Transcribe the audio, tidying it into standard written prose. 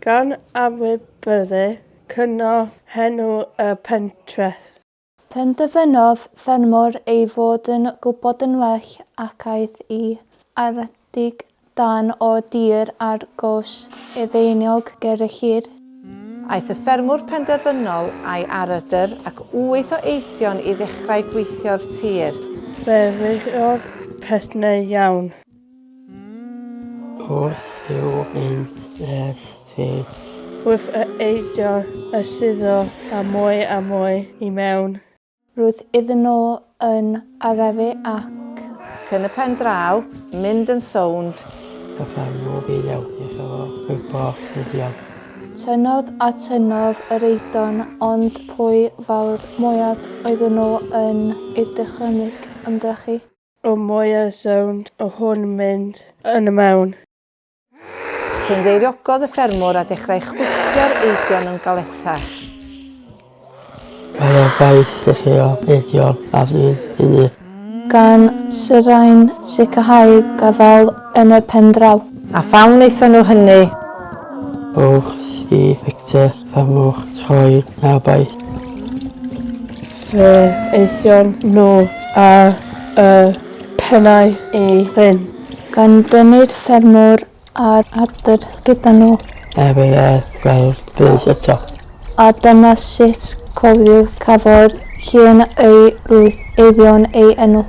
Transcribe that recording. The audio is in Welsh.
Gan anwybyddu cynnal henw y pentref. Penderfynodd ffermwr ei fod yn gwybod yn well ac aeth i aredig darn o dir ar goll edeiniog ger y llyn. Aeth y ffermwr penderfynol a'i arydr ac wyth o eidion i ddechrau gweithio'r tir. Fe fuodd pethau iawn. Wrth i'w mynd nes fi. Wrth y eidion y suddo a mwy a mwy i mewn. Roedd iddyn nhw yn arafu ac. Ac yn y pen draw, mynd yn sownd. Y ffermwr i newid iddo fo gwybod yn iawn. Tynnodd a tynnodd yr eidon ond pwy fawr mwyaf oedden nhw yn eu dychymyg ymdrechu. O mwyaf sownd o hwn mynd yn y mewn. Cynddeiriogodd y ffermwr a dechrau chwipio'r eidion yn galetach. Mae yna waith dechreuodd eidion a ddyn hynny. Gan sirain sicrhau gafael yn y pen draw. A pham wnaethon nhw hynny? Wrth i Victor ffermwr troi naw. Fe aethon nhw ar y pennau i fynd. Gan dynnu'r ffermwr a'r adar gyda nhw. Erbyn y gweld fydd eto. A dyma sut cofiwch cafodd llun ei rwydd eidion ei enw.